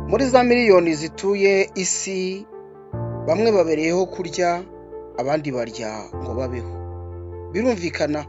Muri za miliyoni zituye isi, bamwe babereyeho kurya, abandi barya ngo babeho. Birumvikana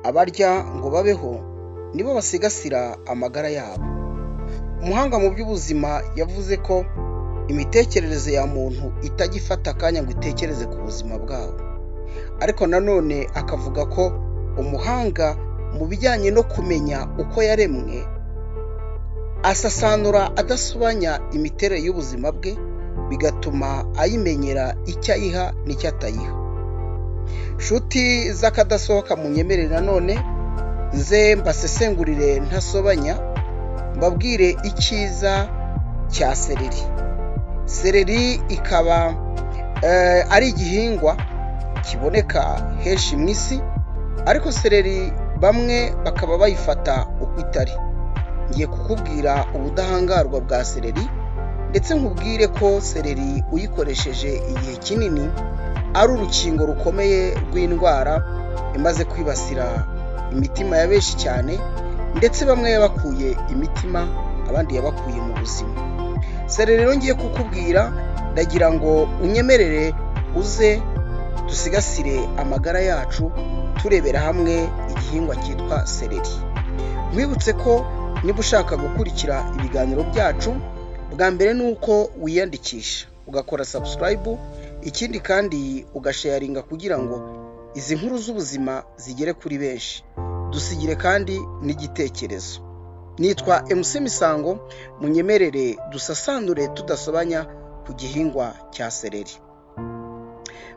abarya ngo babeho nibo basigasira amagara yabo. Umuhanga mu by'ubuzima yavuze ko imitekerereze ya muntu itajya ifata akanya ngo itekereze ku buzima bwabo. Ariko nanone akavuga ko umuhanga mu bijyanye no kumenya uko yaremwe, asasanura adasobanya imiterere y'ubuzima bwe, bigatuma ayimenyera icyo ayiha n'icyo atayiha. Nshuti z'akadasohoka munyemerere nanone nze mbasesengurire ntasobanya, mbabwire icyiza cya seleri. Seleri ikaba ari igihingwa kiboneka henshi mu isi, ariko seleri bamwe bakaba bayifata uko itari. Ngiye kukubwira ubudahangarwa bwa seleri ndetse nkubwire ko seleri uyikoresheje igihe kinini ari urukingo rukomeye rw'indwara imaze kwibasira imitima ya benshi cyane, ndetse bamwe yabakuye imitima, abandi yabakuye mu buzima. Seleri rero ngiye kukubwira, ndagira ngo unyemerere uze dusigasire amagara yacu turebera hamwe igihingwa cyitwa seleri. Nkwibutse ko niba ushaka gukurikira ibiganiro byacu, bwa mbere ni uko wiyandikisha ugakora subscribe, ikindi kandi ugasharinga kugira ngo izi nkuru z'ubuzima zigere kuri benshi. Dusigire kandi n'igitekerezo. Nitwa MC Misango, munyemerere dusasanure tudasobanya ku gihingwa cya seleri.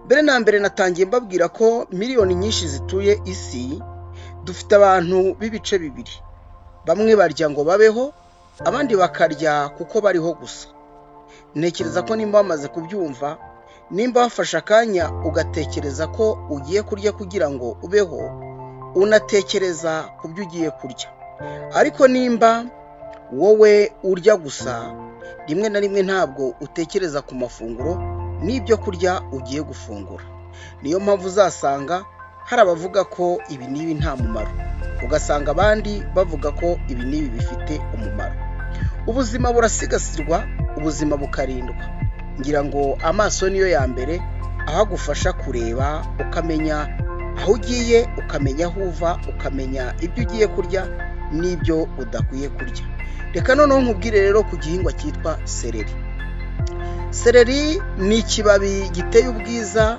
Mbere na mbere natangiye mbabwira ko miliyoni nyinshi zituye isi, dufite abantu b'ibice bibiri. Bamwe barya ngo babeho, abandi bakarya kuko bariho gusa. Ntekereza ko nimba wamaze kubyumva, nimba wafashe akanya ugatekereza ko ugiye kurya kugira ngo ubeho, unatekereza ku byo ugiye kurya. Ariko nimba wowe urya gusa, rimwe na rimwe ntabwo utekereza ku mafunguro n'ibyo kurya ugiye gufungura. Niyo mpamvu uzasanga hari abavuga ko ibi n'ibi nta mumaro, ugasanga abandi bavuga ko ibi n'ibi bifite umumaro. Ubuzima burasigasirwa, ubuzima bukarindwa. Ngira ngo amaso niyo ya mbere, aho agufasha kureba ukamenya aho ugiye, ukamenya aho uva, ukamenya ibyo ugiye kurya n'ibyo udakwiye kurya. Reka noneho nkubwire rero ku gihingwa cyitwa seleri. Seleri ni ikibabi giteye ubwiza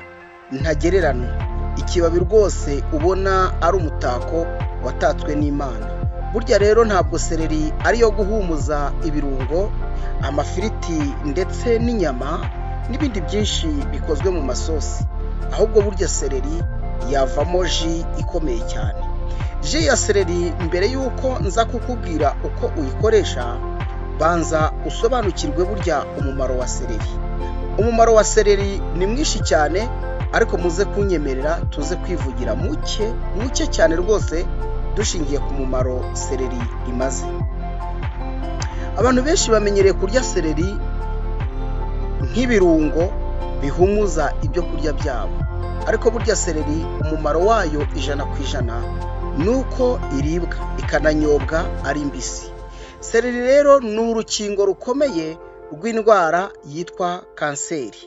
ntagereranywa. Ikibabi rwose ubona ari umutako watatswe n'Imana. Burya rero ntabwo seleri ari iyo guhumuza ibirungo, amafiriti ndetse n'inyama n'ibindi byinshi bikozwe mu masosi. Ahubwo burya seleri yavamo ji ikomeye cyane. Ji ya seleri mbere y'uko nza kukubwira uko uyikoresha, banza usobanukirwe burya umumaro wa seleri. Umumaro wa seleri ni mwinshi cyane, ariko muze kunyemerera tuze kwivugira muke, muke cyane rwose dushingiye ku mumaro seleri imaze. Abantu benshi bamenyereye kurya seleri nk'ibirungo bihumuza ibyo kurya byabo. Ariko burya seleri umumaro wayo 100% ni uko iribwa ikananyobwa ari mbisi. Seleri rero ni urukingo rukomeye rw'indwara yitwa kanseri,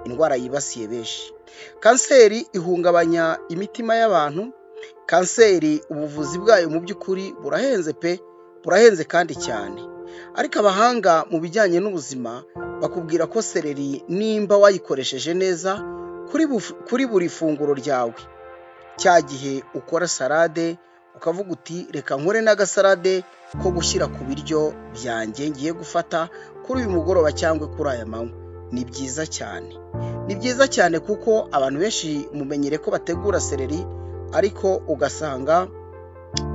indwara yibasiye benshi. Kanseri ihungabanya imitima y'abantu, kanseri ubuvuzi bwayo mu by'ukuri burahenze pe, burahenze kandi cyane. Ariko abahanga mu bijyanye n'ubuzima bakubwira ko seleri nimba wayikoresheje neza kuri buri funguro ryawe, cya gihe ukora salade ukavuga uti reka nkore n'agasalade ko gushyira ku biryo byanjye ngiye gufata kuri uyu mugoroba cyangwa kuri aya manywa, ni byiza cyane. Ni byiza cyane kuko abantu benshi mumenyere ko bategura seleri, ariko ugasanga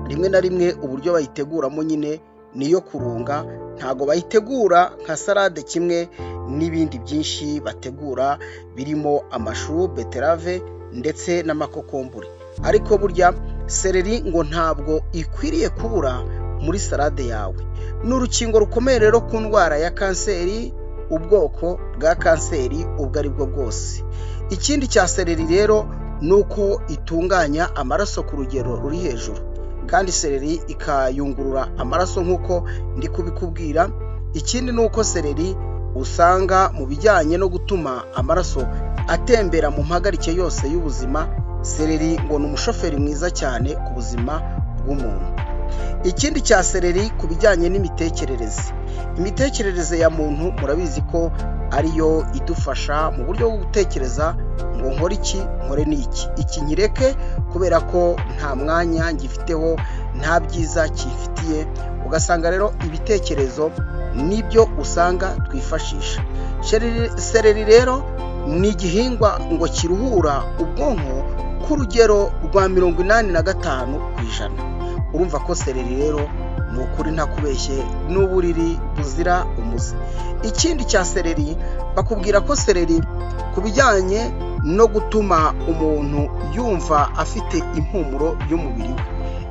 rimwe na rimwe uburyo bayiteguramo nyine ni iyo kurunga, ntabwo bayitegura nka salade kimwe n'ibindi byinshi bategura birimo amashu, beterave ndetse n'amakokombure. Ariko burya seleri ngo ntabwo ikwiriye kubura muri salade yawe. Ni urukingo rukomeye rero ku ndwara ya kanseri, ubwoko bwa kanseri ubwo ari bwo bwose. Ikindi cya seleri rero ni uko itunganya amaraso ku rugero ruri hejuru, kandi seleri ikayungurura amaraso nk'uko ndi kubikubwira. Ikindi ni uko seleri usanga mu bijyanye no gutuma amaraso atembera mu mpagarike yose y'ubuzima. Seleri ngo ni umushoferi mwiza cyane ku buzima bw'umuntu. Ikindi cya seleri ku bijyanye n'imitekerereze, imitekerereze ya muntu murabizi ko ariyo idufasha mu buryo bwo gutekereza ngo nkore iki, nkore n'iki, iki nkireke kubera ko nta mwanya ngifiteho, nta byiza kimfitiye. Ugasanga rero ibitekerezo nibyo usanga twifashisha. Seleri rero ni igihingwa ngo kiruhura ubwonko ku rugero rwa 85%. Urumva ko seleri rero ni ukuri ntakubeshye, n'uburiri buzira umuze. Ikindi cya seleri, bakubwira ko seleri ku bijyanye no gutuma umuntu yumva afite impumuro y'umubiri we.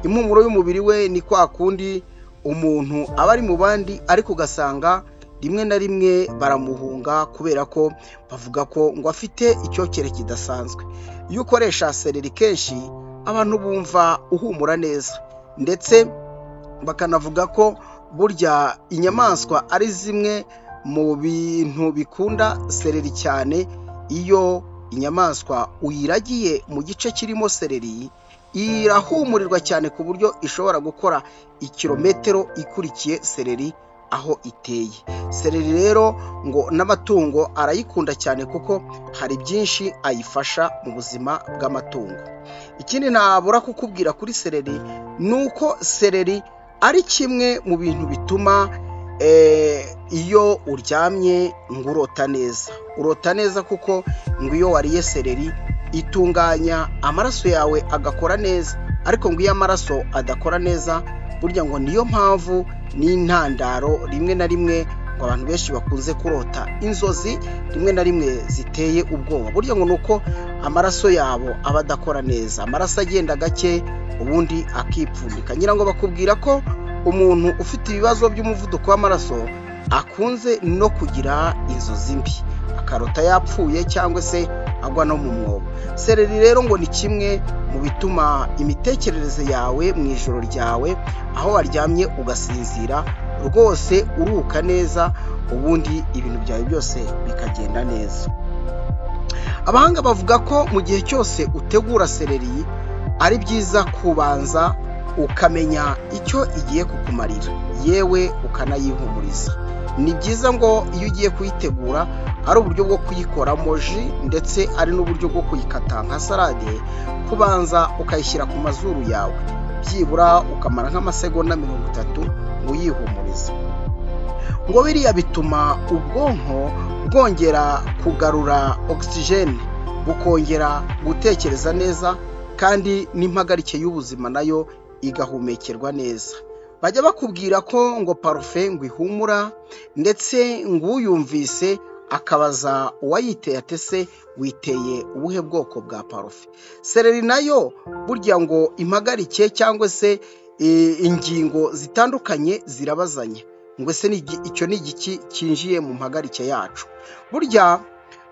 Impumuro y'umubiri we ni kwa kundi umuntu aba ari mu bandi, ariko ugasanga rimwe na rimwe baramuhunga kubera ko bavuga ko ngo afite icyokere kidasanzwe. Iyo ukoresha seleri kenshi, abantu bumva uhumura neza, ndetse bakanavuga ko burya inyamaswa ari zimwe mu bintu bikunda seleri cyane. Iyo inyamaswa uyiragiye mu gice kirimo seleri, irahumurirwa cyane ku buryo ishobora gukora ikirometero ikurikiye seleri aho iteye. Seleri rero ngo n'amatungo arayikunda cyane kuko hari byinshi ayifasha mu buzima bw'amatungo. Ikindi ntabura kukubwira kuri seleri ni uko seleri ari kimwe mu bintu bituma iyo uryamye ngo urota neza. Urota neza kuko ngo iyo wariye seleri itunganya amaraso yawe agakora neza, ariko ngo iyo amaraso adakora neza, burya ngo niyo mpamvu n'intandaro rimwe na rimwe ngo abantu benshi bakunze kurota inzozi rimwe na rimwe ziteye ubwoba. Burya ngo ni uko amaraso yabo aba adakora neza, amaraso agenda gake ubundi akipfundika. Ngira ngo bakubwira ko umuntu ufite ibibazo by'umuvuduko w'amaraso akunze no kugira inzozi mbi, akarota yapfuye cyangwa se agwa no mu mwobo. Seleri rero ngo ni kimwe mu bituma imitekerereze yawe mu ijoro ryawe, aho waryamye ugasinzira rwose uruhuka neza, ubundi ibintu byawe byose bikagenda neza. Abahanga bavuga ko mu gihe cyose utegura seleri ari byiza kubanza ukamenya icyo igiye kukumarira, yewe ukanayihumuriza. Ni byiza ngo iyo ugiye kuyitegura ari uburyo bwo kuyikoramo ji, ndetse ari n'uburyo bwo kuyikata nka salade, kubanza ukayishyira ku mazuru yawe byibura ukamara nk'amasegonda 30 uyihumuriza. Ngo biriya bituma ubwonko bwongera kugarura ogisijeni, bukongera gutekereza neza, kandi n'impagarike y'ubuzima nayo igahumekerwa neza. Bajya bakubwira ko ngo parufe ngo ihumura, ndetse ngo uyumvise akabaza uwayiteye ati ese witeye ubuhe bwoko bwa parufe? Seleri nayo burya ngo impagarike cyangwa se ingingo zitandukanye zirabazanya, ngo ese icyo ni igiki cyinjiye mu mpagarike yacu? Burya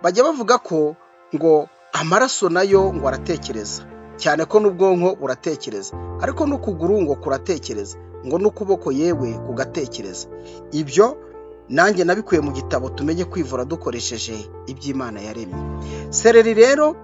bajya bavuga ko ngo amaraso nayo ngo aratekereza, cyane ko n'ubwonko buratekereza, ariko n'ukuguru ngo kuratekereza, ngo n'ukuboko yewe kugatekereza. Ibyo nanjye nabikuye mu gitabo Tumenye Kwivura Dukoresheje Iby'Imana Yaremye. Seleri rero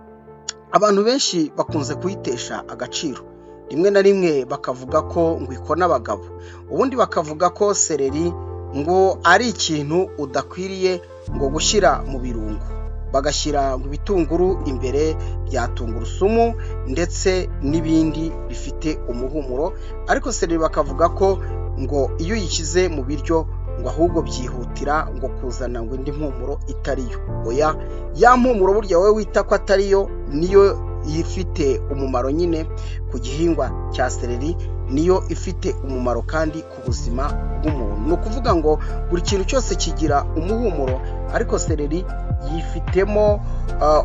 abantu benshi bakunze kuyitesha agaciro, rimwe na rimwe bakavuga ko ngo ikona abagabo, ubundi bakavuga ko seleri ngo ari ikintu udakwiriye ngo gushyira mu birungo, bagashyira ngo ibitunguru imbere bya tungurusumu ndetse n'ibindi bifite umuhumuro, ariko seleri bakavuga ko ngo iyo uyishyize mu biryo ngo ahubwo byihutira ngo kuzana ngo indi mpumuro itariyo. Oya, ya mpumuro burya wowe wita ko atariyo niyo ifite umumaro nyine ku gihingwa cya seleri, niyo ifite umumaro kandi ku buzima bw'umuntu. Ni ukuvuga ngo buri kintu cyose kigira umuhumuro, ariko seleri yifitemo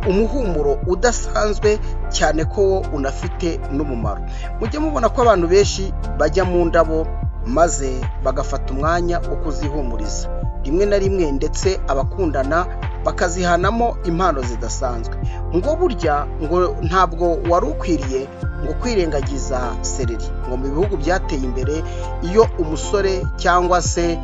umuhumuro udasanzwe cyane ko wo unafite n'umumaro. Mujye mubona ko abantu benshi bajya mu ndabo maze bagafata umwanya wo kuzihumuriza, rimwe na rimwe ndetse abakundana bakazihanamo impano zidasanzwe. Ngo burya ngo ntabwo wari ukwiriye ngo kwirengagiza seleri. Ngo mu bihugu byateye imbere iyo umusore cyangwa se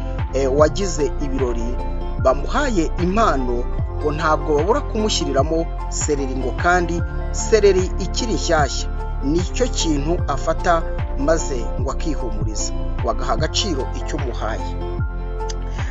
wagize ibirori bamuhaye impano ngo ntabwo babura kumushyiriramo seleri, ngo kandi seleri ikiri nshyashya nicyo kintu afata maze ngo akihumuriza, ngo agaha agaciro icyo umuhaye.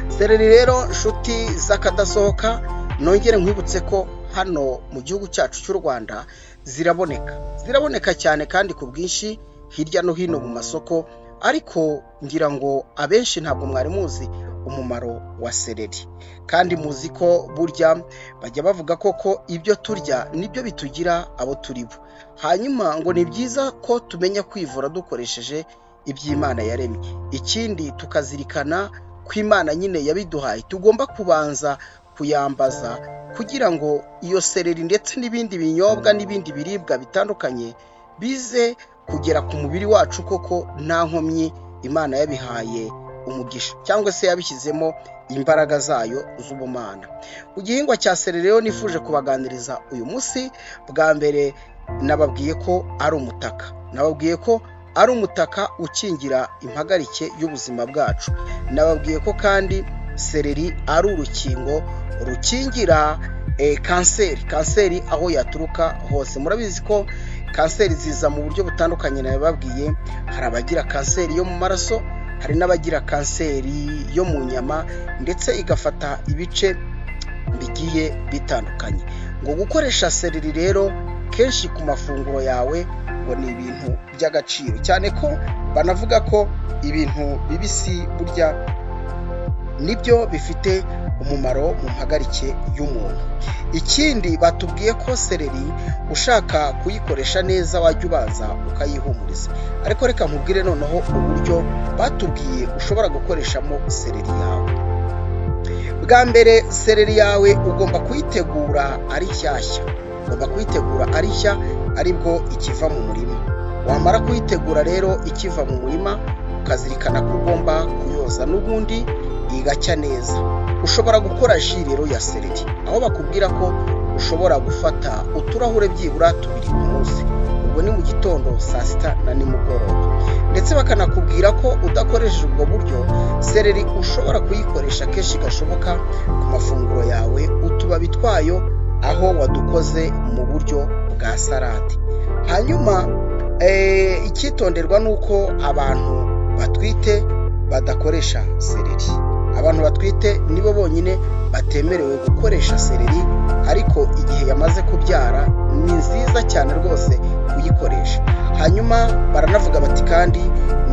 Seleri rero nshuti z'akadasohoka, nongere nkwibutse ko hano mu gihugu cyacu cy'u Rwanda ziraboneka cyane kandi ku bwinshi hirya no hino mu masoko, ariko ngira ngo abenshi ntabwo mwari muzi umumaro wa seleri. Kandi muzi ko burya bajya bavuga koko ibyo turya nibyo bitugira abo turi bo. Hanyuma ngo ni byiza ko tumenya kwivura dukoresheje iby'Imana yaremye. Ikindi tukazirikana ko Imana nyine yabiduhaye, tugomba kubanza kuyambaza kugira ngo iyo seleri ndetse n'ibindi binyobwa n'ibindi biribwa bitandukanye bize kugera ku mubiri wacu koko nta nkomyi, Imana yabihaye umugisha cyangwa se yabishyizemo imbaraga zayo z'ubumana. Ku gihingwa cya seleri rero nifuje kubaganiriza uyu munsi, bwa mbere nababwiye ko ari umutaka, nababwiye ko ari umutaka ukingira impagarike y'ubuzima bwacu. Nababwiye ko kandi seleri ari urukingo rukingira kanseri aho yaturuka hose. Murabizi ko kanseri ziza mu buryo butandukanye, nababwiye hari abagira kanseri yo mu maraso, hari n'abagira kanseri yo mu nyama ndetse igafata ibice bigiye bitandukanye. Ngo gukoresha seleri rero kenshi ku mafunguro yawe ngo ni ibintu by'agaciro, cyane ko banavuga ko ibintu bibisi burya nibyo bifite umumaro mu mpagarike y'umuntu. Ikindi batubwiye ko seleri ushaka kuyikoresha neza wajya ubanza ukayihumuriza. Ariko reka nkubwire noneho uburyo batubwiye ushobora gukoreshamo seleri yawe. Bwa mbere seleri yawe ugomba kuyitegura ari nshyashya, ugomba kuyitegura ari nshya aribwo ikiva mu murima. Wamara kuyitegura rero ikiva mu murima, ukazirikana ko ugomba kuyoza n'ubundi igacya neza. Ushobora gukora ji rero ya seleri, aho bakubwira ko ushobora gufata uturahure byibura 2 ku munsi, ubwo ni mu gitondo, saa sita na nimugoroba. Ndetse bakanakubwira ko udakoresheje ubwo buryo, seleri ushobora kuyikoresha kenshi gashoboka ku mafunguro yawe, utubabi twayo aho wadukoze mu buryo bwa salade. Hanyuma icyitonderwa ni uko abantu batwite badakoresha seleri. Abantu batwite nibo bonyine batemerewe gukoresha seleri, ariko igihe yamaze kubyara ni nziza cyane rwose kuyikoresha. Hanyuma baranavuga bati kandi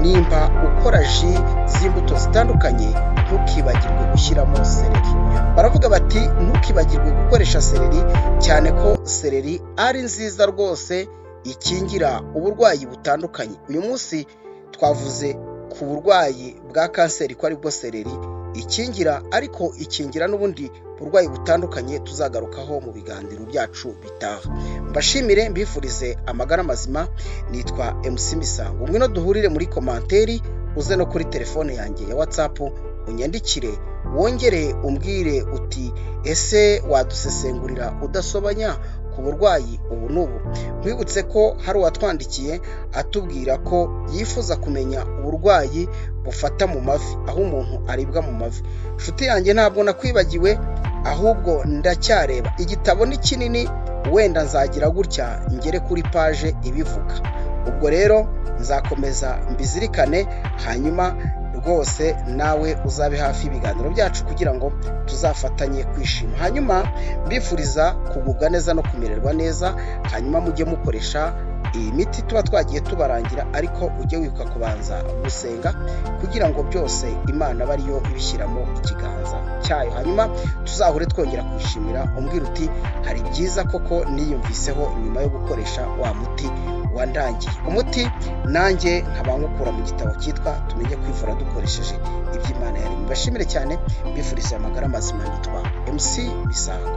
nimba ukora ji z'imbuto zitandukanye ntukibagirwe gushyiramo seleri. Baravuga bati ntukibagirwe gukoresha seleri, cyane ko seleri ari nziza rwose, ikingira uburwayi butandukanye. Uyu munsi twavuze ku burwayi bwa kanseri ko aribwo seleri ikingira, ariko ikingira n'ubundi burwayi butandukanye tuzagarukaho mu biganiro byacu bitaha. Mbashimire, mbifurize amagara mazima. Nitwa MC Misango. Ngwino duhurire muri commentaire, uze no kuri telefone yanjye ya WhatsApp unyandikire, wongere umbwire uti ese wadusesengurira udasobanya ku burwayi ubu n'ubu. Nkwibutse ko hari uwatwandikiye atubwira ko yifuza kumenya uburwayi bufata mu mavi, aho umuntu aribwa mu mavi. Nshuti yanjye, ntabwo nakwibagiwe, ahubwo ndacyareba igitabo ni kinini, wenda nzagira gutya ngere kuri page ibivuga. Ubwo rero nzakomeza mbizirikane, hanyuma rwose nawe uzabe hafi y'ibiganiro byacu kugira ngo tuzafatanye kwishima. Hanyuma mbifuriza kugubwa neza no kumererwa neza. Hanyuma mujye mukoresha iyi miti tuba twagiye tubarangira, ariko ujye wibuka kubanza gusenga kugira ngo byose Imana abe ariyo ibishyiramo ikiganza cyayo. Hanyuma tuzahure twongera kwishimira, umbwira uti hari byiza koko niyumviseho nyuma yo gukoresha wa muti wandangiye. Umuti nanjye nkaba nkukura mu gitabo cyitwa Tumenye Kwivura Dukoresheje Iby'Imana Yaremye. Mbashimire cyane, mbifuriza amagara mazima. Nitwa MC Misango.